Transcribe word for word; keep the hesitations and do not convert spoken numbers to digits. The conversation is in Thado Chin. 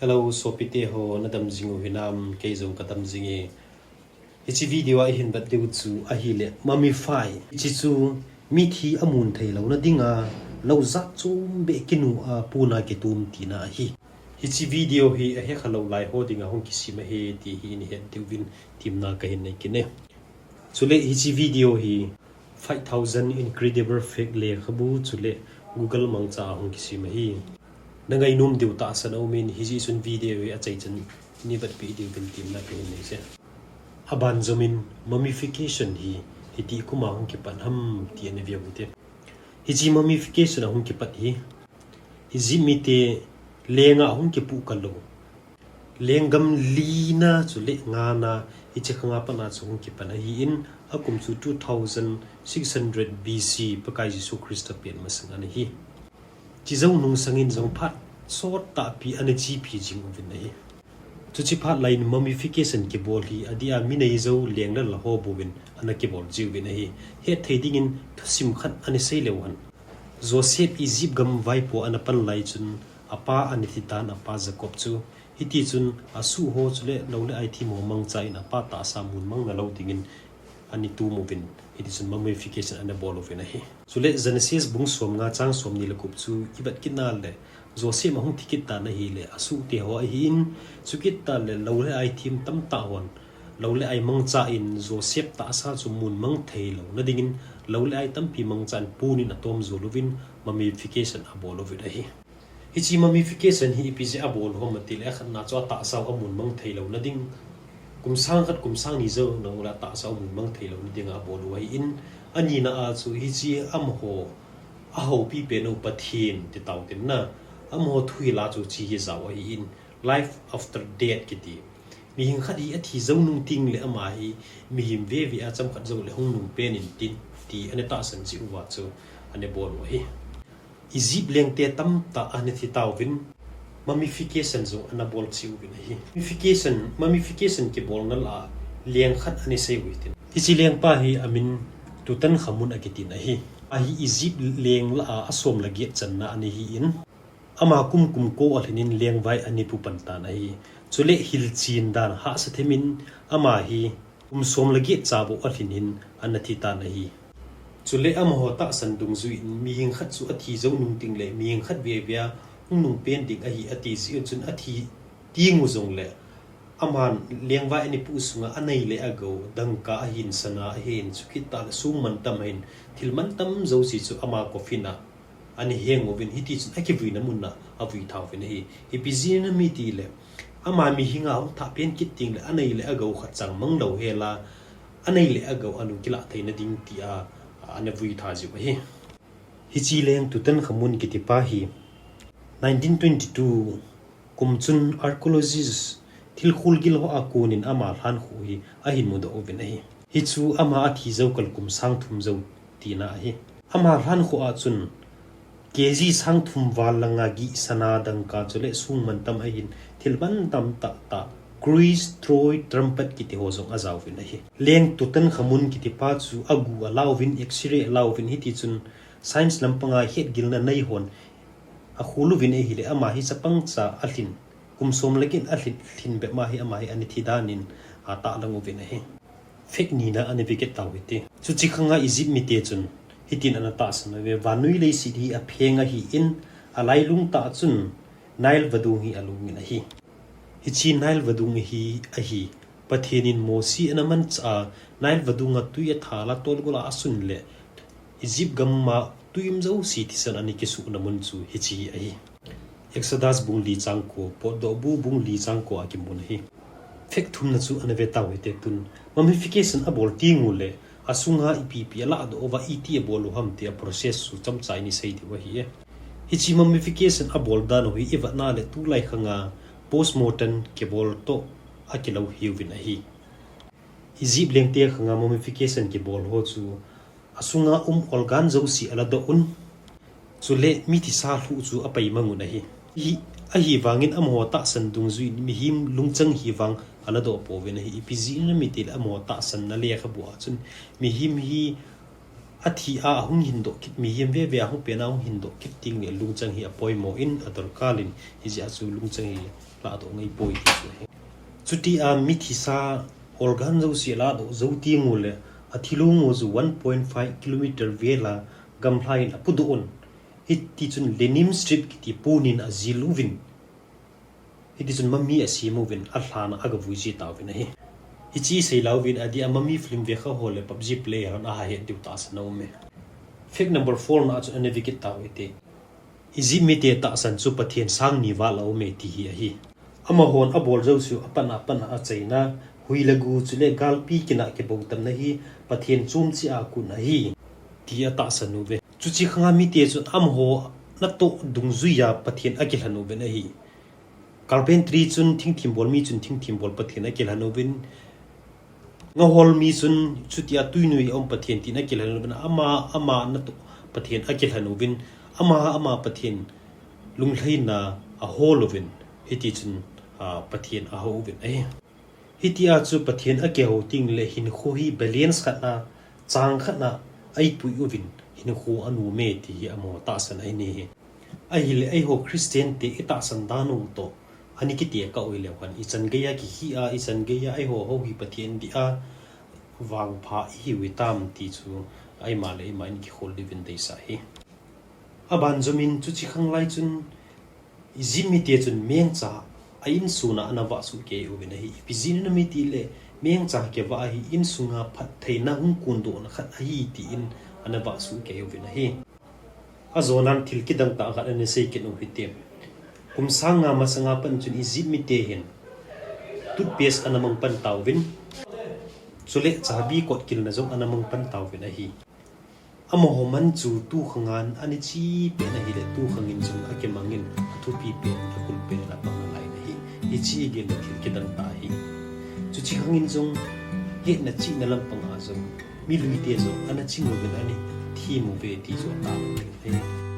Hello, sopite ho, nadam jing u hinam? Kei jong kadam jing e. Hiche video a ihin vet diu chu ahile mummify. Hiche chu mithi amun thei louna dinga, lou jat chom beh kinu a puna kitum tina ahi. Hiche video hi ahe khalou lai ho dinga hung kisem ahi ti hi nahet diuvin temna kahin nei kit e. Chule hiche video hi five thousand Incredible Fact lekhabu chule Google mangcha a hung kisem ahi. Nangainom diu tahsan aumin, hijeh chun video hi achaichan in vetpeh diuvin temna kahin nei e. Aban jomin mummification hi hiti kum a hung kipan ham ti ana veu hite. Hiche mummification a hung kipat hi Egypt mite lenga hung kipuh kal u, lenggam lina chule ngana, hiche khanga pat a chu hung kipan ahin, akum chu two thousand six hundred B C, Pakai Jesu Christa pen masang ana hi. Chujou nung sangin jong phat sot tahpi ana chepi jing uvin ahi. Chuche phat laiyin mummification kibol hi adeh a mi neijou lenglal ho bouvin ana kibol jiuvin ahi. Hetthei dingin thusim khat ana sei leu hen. Joseph Egypt gam vaipo ana pan lai chun apa ana thi tan, apa Jacob chu. Hitichun asuh ho chule lou le ai them ho mangcha in apa tahsa mun mang nalou dingin ana tum uvin, hitichun mummification ana bol uvin ahi. Chule Genesis bung somnga chang somni le gup chu ivet kit nale, Joseph ahung thi kit tan ahile asuhte ho ahin, chukit tale lou le ai them tamtah hon lou le ai mangcha in Joseph tahsa chu mun mang thei louna dingin lou le ai tampi mangcha in punin atom jol uvin mummification abol uvin ahi. Hiche mummification hi ipi jeh a abol u ham atile, akhatna chu atahsa u amun mang thei louna ding. Kum sang khat, kum sang ni jou nung ula atahsa u amun mang thei louna dinga abol u ahin, anina a chu hiche amaho ahoupi pen u Pathen ti tau tin na, amaho thuhil a chu hiche hi jao ahin, life after death kiti. Mihing khat hi athi jou nung tengle ama hi mihem veve a chomkhat joule hung nung pen in tin ti ana tahsan jeh uva chu ana bol u ahi. Egypt lengte tamtah ana thi tauvin, mummification jong ana bol cheh uvin ahi. Mummification, mummification kibolna lah a leng khat ana sei u hitin. Hiche lengpa hi amin Tutankhamun akitin ahi. Ahi Egypt leng lah a asom le get channa ana hin, ama kum kum ko alhin in lengvai ana pu pan tan ahi. Chule hilchen dan hahsa them in ama hi kum som le get cha bou alhin in ana thi tan ahi. Chule amaho tahsan dungjui in mihing khat chu athi jou nung tengle mihing khat veve a hung nung pen ding ahi ati jeh u chun athi teng u jongle aman lengvai ana pu sunga anei le agou, dangka ahin, sana ahin, chukit tale song mantam ahin, thil mantam jouse chu ama coffin a ana heng uvin, hitichun akivuina mun a avui tha uvin ahi. Ipi jeh inem itile, ama mihing a hung thah pen kit tengle anei le agou khat chang mang lou hel a, anei le agou anu kilah theina ding tia ana vui tha jiu ahi. Hiche leng Tutankhamun kitipa hi nineteen twenty-two kum chun archaeologist thil kholgil ho a konin ama lhankhuh hi ahin mudoh uvin ahi. Hichu ama athi jou kal kum sang thum jou tina ahi. Ama lhankhuh a chun K G sang thum val langa gih sana, dangka chule song mantam ahin, thil mantam tah tah, chris, troy, trumpet kiti ho jong ajaovin ahi. Leng Tutankhamun kitipa chu agu alauvin, X-ray alauvin, hitichun science lampanga hetgilna nei hon akhol uvin ahile, ama hi chapang cha alhin, kum som le get alhin, lhin bep ma hi ama hi ana thi danin atahlang uvin ahi. Fact nina ana ve kit tau hite. Chuche khanga Egypt mite chun hitin ana tahsan uve, vannoi leiset hi apheng ahin, alailung tah chun Nile vadung hi alungin ahi. Hiche Nile vadung hi ahi, Pathen in Mosi ana manchah a, Nile vadunga tui athal a, tolgol a asun le, Egypt gamma tui um jouse thisan ana kisuhna mun chu hiche hi ahi. Exodus bung li chang ko, Potdohbu bung li chang ko a kimun ahi. Fact thumna chu ana ve tau hite tun. Mummification abol teng ule, asunga ipi ipi alahdoh uva iti abol u ham tia process chu chomcha in isei diu ahi e. Hiche mummification abol dan u hi ivetna le tulai khanga postmortem kibol toh akilou hiuvin ahi. Egypt lengte khanga mummification kibol ho chu asunga um organ jouse aladoh un. Chule mithisa lhuh chu apaimang un ahi. Hi, ahivangin amaho tahsan dungjuiyin mihem lungchang hi vang aladoh pouvin ahi. Ipi jeh inem itile amaho tahsanna lekhabu a chun mihem hi Athi a ahung hindoh kit, mihem veve ahung pen a ahung hindoh kit teng le lungchang hi apoimo in adorkar in, hijeh a chu lungchang hi lahdoh ngai poi ti chu ahi. Chuti a mithisa organ jouse lahdoh jou teng u le athilong u chu one point five kilometer vel a gamlha in apudoh un. Hiti chun Lenin Strip kiti pon in ajil uvin. Hiti chun mummy asem uvin, alhan a agavui ji tauvin ahi. Hiche sei lauvin adeh a mummy film vekha ho le PUBG play hon ahet diu tahsan aume. Fact number four na chun ana vekit tau hite. Egypt mite tahsan chu Pathen sang ni val aume ti hi ahi. Amahon abol jouse u apan a pan a achaina, hui le gu chule galpi kin a kibou tamna hi Pathen chom cheh a kon ahi, ti atahsan uve. Chuche khang a mite chun amaho natoh dungjui a Pathen akilhen uvin ahi. Carpentry chun thingthim bol mi chun thingthim bol Pathen akilhen uvin. Ngahol mi chun chuti a tui noi a um Pathen tin akilhen uvin. Ama, ama natoh Pathen akilhen uvin. Ama, ama Pathen lunglhaina ahol uvin. Hiti chun, a, Pathen ahou uvin ahi. Hiti a chu Pathen akihou teng le hinkho hi balance khat na, chang khat na eipui uvin hinkho anom e ti hi amaho tahsan ahi. Ahile eiho Christian te itahsan dan u toh ani kitekah u hileu hen, ichan gei a kihi a, ichan gei a eiho hou hi Pathen dia vangpha ihiu hitam ti chu eima le eima in kikhol diuvin deisah ahi. Aban jomin chuche khang lai chun Egypt mite chun mengcha a insung a ana vah soh kei uvin ahi. Ipi jeh inem itile mengcha kivah hi insunga phattheina hung kondohna khat ahi tin ana vah soh kei uvin ahi. Ajonan thil kidang tah khat ana sei kit u hite. Kum sang nga masanga pat chun Egypt mite hin toothpaste ana mang pan tauvin, chule chabi kot kilna jong ana mang pan tauvin ahi. Amaho man chu tukhang a ana che pen ahile, tukhang in jong akimangin athupi pen, akul pen in apang nalai in ahi. Hiche gel le thil kidang tah ahi. Chuche khang in jong hetna chihna lampang a jong miluite jong ana ching uvin ana them uve ti chu atahsan ahi.